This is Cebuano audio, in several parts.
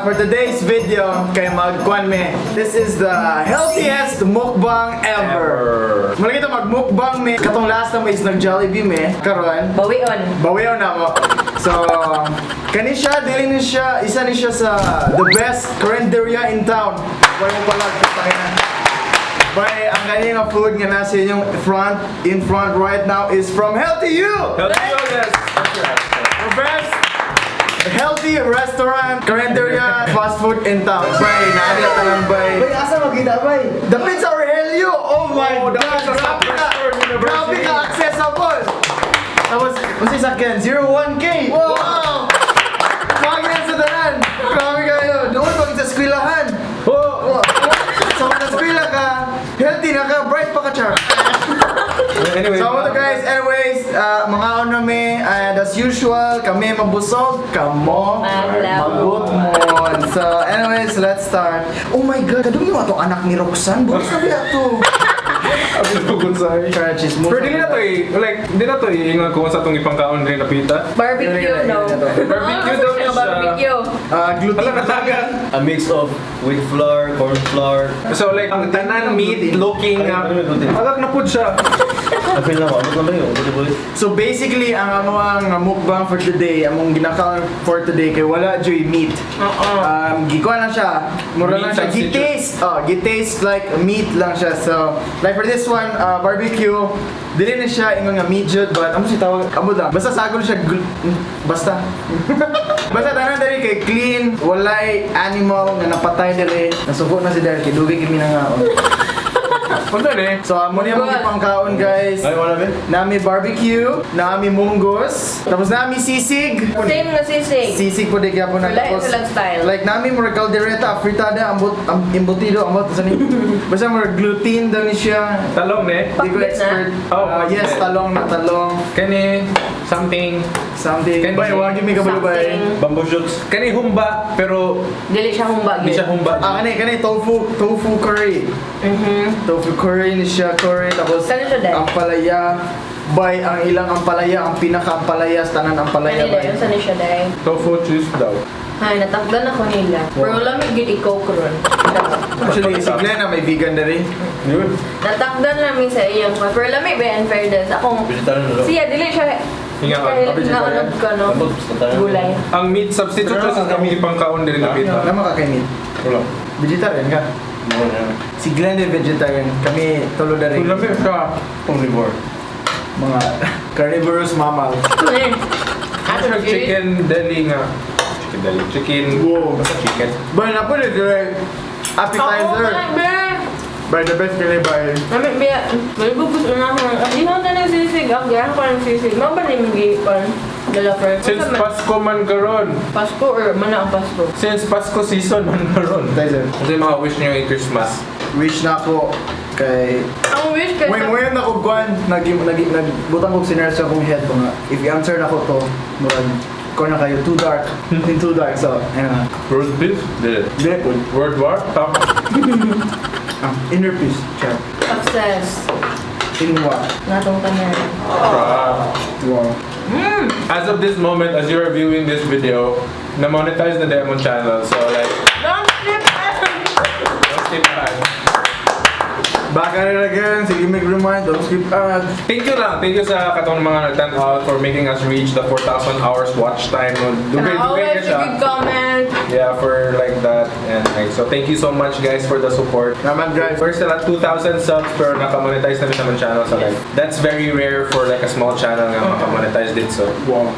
For today's video, kay magkuan me. This is the healthiest mukbang ever. Malaki ito magmukbang me. Katong last time is nag Jollibee me. Karon, Bawion. Bawion na mo. So, kani siya, dili ni siya, isa ni siya sa the best carinderia in town. Wala mo pala, na. Bay, ang kanyang nga food nga nasa inyong front, in front right now is from Healthy You! Healthy yes. The best healthy restaurant, carinderia, fast food in town. Bay, naari talang bay. Bay, asa magkita, bay? Dapit sa Aurelio! Oh my Oh, God! dapit sa Grabe ka! Southwestern University. Grabe ka accessible! Tapos, kung sa sakyan, 01K! Wow! Pagyan sa tanan! Grabe kayo! Doon pag sa eskwelahan! Oh. Oh. So kung sa eskwela ka, healthy na ka, bright pa ka, char. Anyway, So to guys, anyways, mga ano mi, and as usual, kami mabusog, kamo magutmon. So anyways, let's start. Oh my God, kadung yung atong anak ni Roxanne, bukas na biya to. Char, chismosa. Pero dili na to eh, like, di na to eh, ingon kung sa itong ipangkaon din napita. Barbecue, no? Barbecue daw Ano siya. barbecue. Gluten. Wala kataga. A mix of wheat flour, corn flour. So like, ang tanan meat looking nga. Agak na po siya. Apil na mo, abot na ba yun? Abot na ba yun? So basically, ang amo ang mukbang for today, among ginakaon for today kay wala joy meat. Oo. Gikuha lang siya. Mura Meat lang siya. substitute. Gi-taste. Oh, gi-taste like meat lang siya. So, like for this one, barbecue, dili na siya ingon nga meat jud, but amo siya tawag, amo lang. Basta sagol siya basta. Basta tanan diri kay clean, walay animal nga napatay diri. Nasuko na si Derek, kay dugay kami nangaon. Punta eh. So, amo niya mga pangkaon, guys. Ay, wala ba? Nami barbecue, nami munggos, tapos nami sisig. Same nga sisig. Sisig po di kaya po na Wala, tapos. silang style. Like nami murag caldereta, afritada, ambot, embutido, ambot sa ni. Basta murag gluten daw ni siya. Talong ne. Di ko Pakbet na? expert. Oh, Yes, pakbet. talong na talong. Kani something. Something. Can- Bay, wagi mi kabalo bay. Something. Bamboo shoots. Kani humba pero Dili siya humba. di siya humba. Ah, kani kani tofu tofu curry. Tofu curry ni siya curry tapos Kani siya, Day? ampalaya. Bay, ang ilang ampalaya, ang pinaka ampalaya sa tanan ampalaya Kanila, bay. yun sa ni siya, day. Tofu cheese daw. Ay, natakdan ako nila. Pero lamig gid ikaw karon. Actually, si Glenn na may vegan na rin. Yun. Natakdan namin sa iyang pero lamig ba in fairness. Akong Vegetarian na lang. siya dili siya Hinga ka. Dahil Ah, vegetarian. naunod ka no. Abot, basta tayo. Gulay. Ang meat substitute sa kami ipangkaon din napita. Nama ka kay meat. Wala. Vegetarian ka? Wala na. Si Glenn ay vegetarian. Kami tulo na rin. Lamig siya. Omnivore. Mga carnivorous mammal. Eh. Ano siya chicken deli nga. Chicken deli. Chicken. Wow. Basta chicken. Bay, na pwede direct appetizer. Oo, be. Bay, the best kini bay. Nami biya, malibog ko na ako. Ang ihaw na ng sisig, ako gaya ko ng sisig. Mao ba ni magi pan? Dala first. Since Pasko man karon. Pasko or mana ang Pasko? Since Pasko season man karon. Appetizer. Kasi mga wish niyo yung Christmas. Wish na ako kay Ang wish kay Wait, ngayon ako gwan, nag nag nagbutang kog scenario sa akong head ko nga. If i-answer na ko to, murag ko na kayo too dark. In too dark so, ayun na. World peace? Dili. Dire po. World war? Top. Ah, inner peace. Char. Success. In what? Natong tanan. Ah. Wow. As of this moment, as you are viewing this video, na-monetize na Demon channel. So like, Don't skip ads! don't skip ads. Back at it again, sige make remind, don't skip ads. Thank you lang. Thank you sa katong mga nagtan-out for making us reach the 4,000 hours watch time. Dugay-dugay ka Always a siya. good comment. Yeah, for like that. And like, so thank you so much guys for the support. Naman guys. We're still at 2,000 subs pero naka-monetize na naman channel. So like, that's very rare for like a small channel nga maka-monetize din. So, Wow.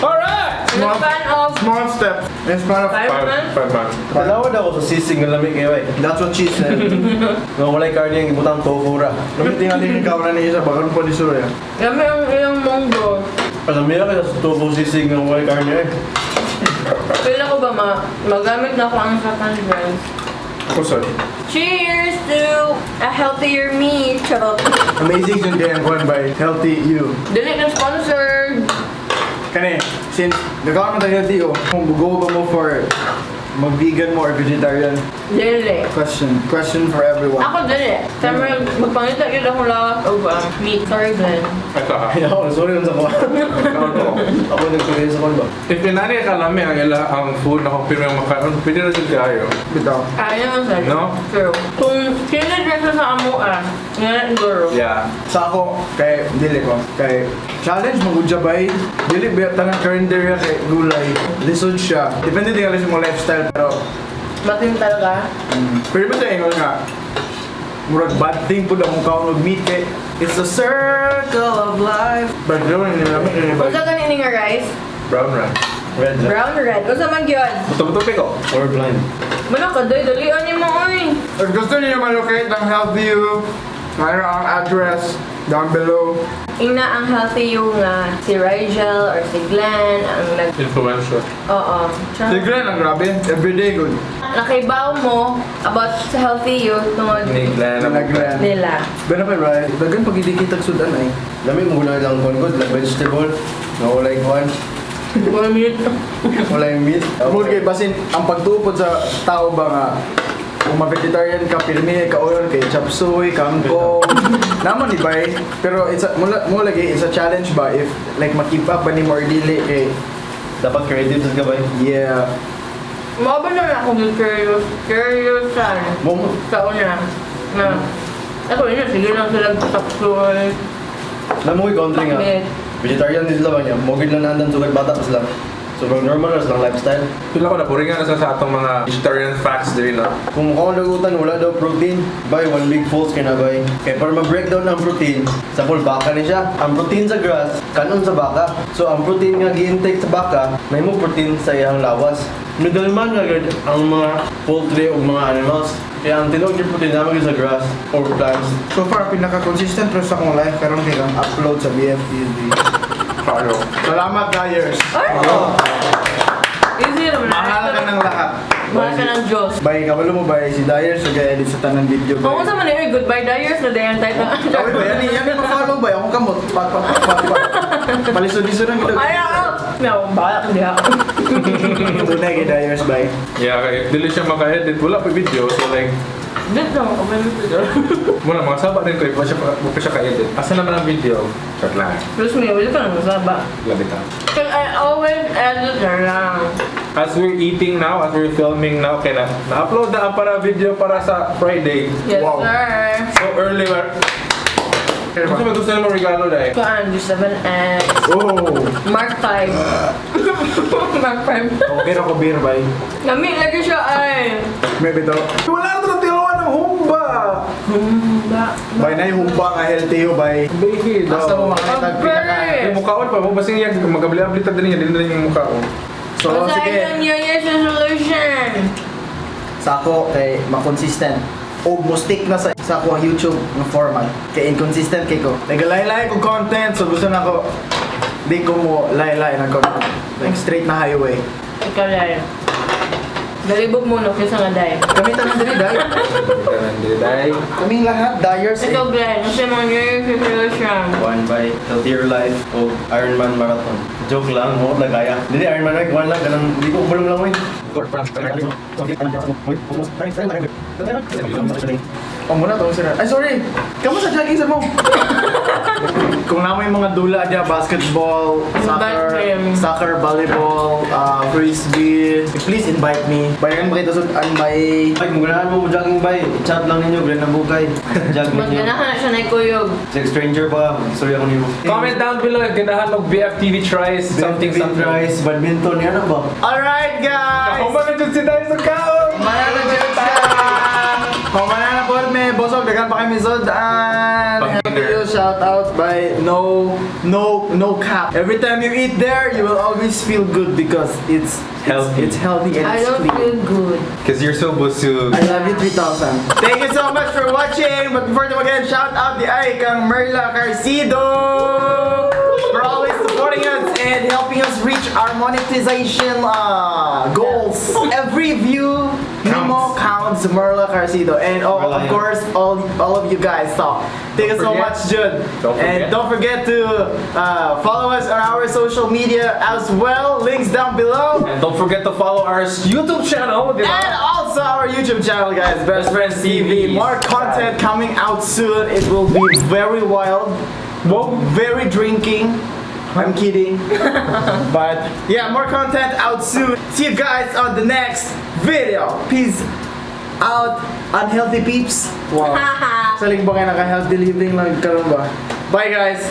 alright! In a span of Small step. In span of 5 months. 5 months. Tanawa daw ako sa sisig nga lamig kayo eh. That's what she said. Nga walay karne ang ibutang tofu ra. Kami tingali ni kawan ni isa, baka pa ni Surya. Kami ang ilang munggo. Alam niya kaya sa tofu sisig nga walay karne eh. Feel ako ba magamit na ako ang second rice. Kusod. Cheers to a healthier me. Charot. Amazing yung kayang kuhan by Healthy You. Dili na sponsored. Kani, since nagkaroon mo tayo healthy oh, kung go ba mo for mag-vegan mo or vegetarian, Dili. Question. Question for everyone. Ako dili. Summer, magpangita yun akong lawas og meat. Sorry, Glenn. Ito ha. Ako, sorry lang sa ko. Kaon ko. Ako nagsulit sa kon ba? If inani ka lami ang ila ang food na kung pirmi ang makaon, pwede na jud kayo. Bitaw. Ayaw mo sa'yo. No? True. Kung sino dress sa amo ah, nga siguro. Yeah. Sa ako, kay dili ko. Kay challenge magudya bay. Dili ba tanang karinderya kay gulay. Lisod siya. Depende din kasi sa mong lifestyle pero Batin talaga. Pero ba ingon nga murag bad thing pud ang kaon og meat kay it's a circle of life. But pero ni naman ni Unsa gani nga rice? Brown rice. Red lang. Brown or red? Unsa man gyud? Buto-buto ko. Or blind. Mano ka doy dalian nimo oy. If gusto niyo malocate ng Healthy You, mayroon ang address down below. Ingna ang Healthy You nga si Rigel or si Glenn ang nag Influencer. Oo. Si Glenn ang grabe, everyday good. Nakaibaw mo about sa Healthy You tungod Ni Glenn. Nila Glenn. nila. Pero pa right, dagan pag hindi kitag sudan ay. Lami mo gulay lang kon good, like vegetable. Nga walay kwan. 1 minute. Walay meat. Tungod kay basin ang pagtupod sa tao ba nga kung ma-vegetarian ka, pirmi ka oil kay chop suey, kangkong. Namo ni bay, pero it's a, mula, mula lagi it's a challenge ba if like ma-keep up ba ni mo or dili kay Dapat creative sa gabay. Yeah. Mao ba na ako yung curious? Curious san? Mo Sa una. Na. Ako yun, sige lang sila tapsoy. na mo country nga. Pakbet. Vegetarian din sila ba niya? Mo gid lang nandan sugad bata pa sila. Sobrang normal ra silang lifestyle. Pila ko na boring nga na sa atong mga vegetarian facts diri no. Kung mukha lagutan, wala daw protein. Buy one big false kay na bay. Kay para ma-breakdown ang protein, sa full baka ni siya. Ang protein sa grass, kanon sa baka. So ang protein nga gi-intake sa baka, may mo protein sa iyang lawas. Middleman nga gud ang mga poultry ug mga animals. Kaya ang tinuod yung protein naman gyud sa grass or plants. So far, pinaka-consistent pero sa akong life karon kay ang upload sa BFTV. Claro. Salamat, Dyers. Ay! Easy naman. Mahal ka ng lahat. Mahal ka ng Diyos. Bay, kabalo mo bay, si Dyers nag-edit sa tanang video Kung bay. unsa man yun, goodbye Dyers na dayan tayo. Ay, bay, yan yan yung ma-follow bay. Akong kamot. Pa, pa, pa, pa, pa. Palisod-lisod ang ito. Ay, ako! No, bahala ka diha. Tunay kay Dyers bay. Yeah, kay if dili siya maka-edit, wala pa video. So like, Dito, open mo ito. muna mga saba din ko if wala pa siya ka-edit. Asa naman ang video? Short lang. Plus me, wala ka nang masaba. Labi ta. Cause I always edit na lang. As we're eating now, as we're filming now, kaya na, na-upload na ang para video para sa Friday. Yes, Wow. sir. So early, we're... Kasi may gusto nimo regalo dahil. Kuan, 7X. Oh! Mark 5. Mark 5. Okay na ko beer bay. Lami lagi siya ay. May bitaw. Wala na itong tilawan ng humba! Humba. Bay na yung humba nga healthy yo bay. Baby, Basta mo makita Ang pinaka. Yung mukhaon pa mo, basta yung magabli-abli ta din niya, din rin yung mukhaon. So Basta sige. yung New Year's resolution. Sa ako kay ma-consistent o mo stick na sa ako ang YouTube nga format. Kay inconsistent kay ko. Nagalaylay ko content so gusto na ko di ko mo laylay na content. Like straight na highway. Ikaw dahil. Galibog mo no, kaysa nga dahil. Kami tanan diri dai. Ganun din, dahil. Kaming lahat dyers eh. Ikaw, Glenn, kasi mga New Year's resolution. One by healthier life o Ironman marathon. Joke lang, mo lang kaya. Dili Ironman right, one lang ganun. Di ko bulong lang oy. Oh, muna to sir. Ay sorry. Kamu sa jogging sa mo? Kung namoy mga dula diya, basketball, soccer, Invite him. soccer, volleyball, frisbee, please invite me. Bayan ba kita sud-an bay? Ay, kung ganahan mo mo jogging bay, chat lang ninyo, Glenn Nabukay. Jog ninyo. Magganahan na siya na ikuyog. Sa stranger pa, sorry ako nimo. Comment down below if ganahan mag BFTV tries something something. Rice, badminton, yan ang ba? Alright guys! Ako man na dyan si Dai sa kaon! Manana dyan siya! Kumanana po me, bosog, daghan pa kami sudan. Pag-dinner. You shout out by no no no cap. Every time you eat there, you will always feel good because Healthy. it's healthy and I it's don't clean. feel good. Cause you're so busog. I love you 3000. Thank you so much for watching. But before we again, shout out the ay kang Merla Carcido for always supporting us and helping us reach our monetization goals. Every view nimo counts, Merla Carcido, and oh, Merla, of yeah. course all of you guys. So Thank you Don't so forget. Much, Jud. Don't And forget. Don't forget to follow us on our social media as well. Links down below. And don't forget to follow our YouTube channel, di ba? And also our YouTube channel, guys, Best Friends TV. More content coming out soon. It will be very wild. Whoa. Very drinking. I'm kidding. But yeah, more content out soon. See you guys on the next video. Peace out, unhealthy peeps. Wow. Saling ba kayo naka-healthy living lang karon ba? Bye, guys.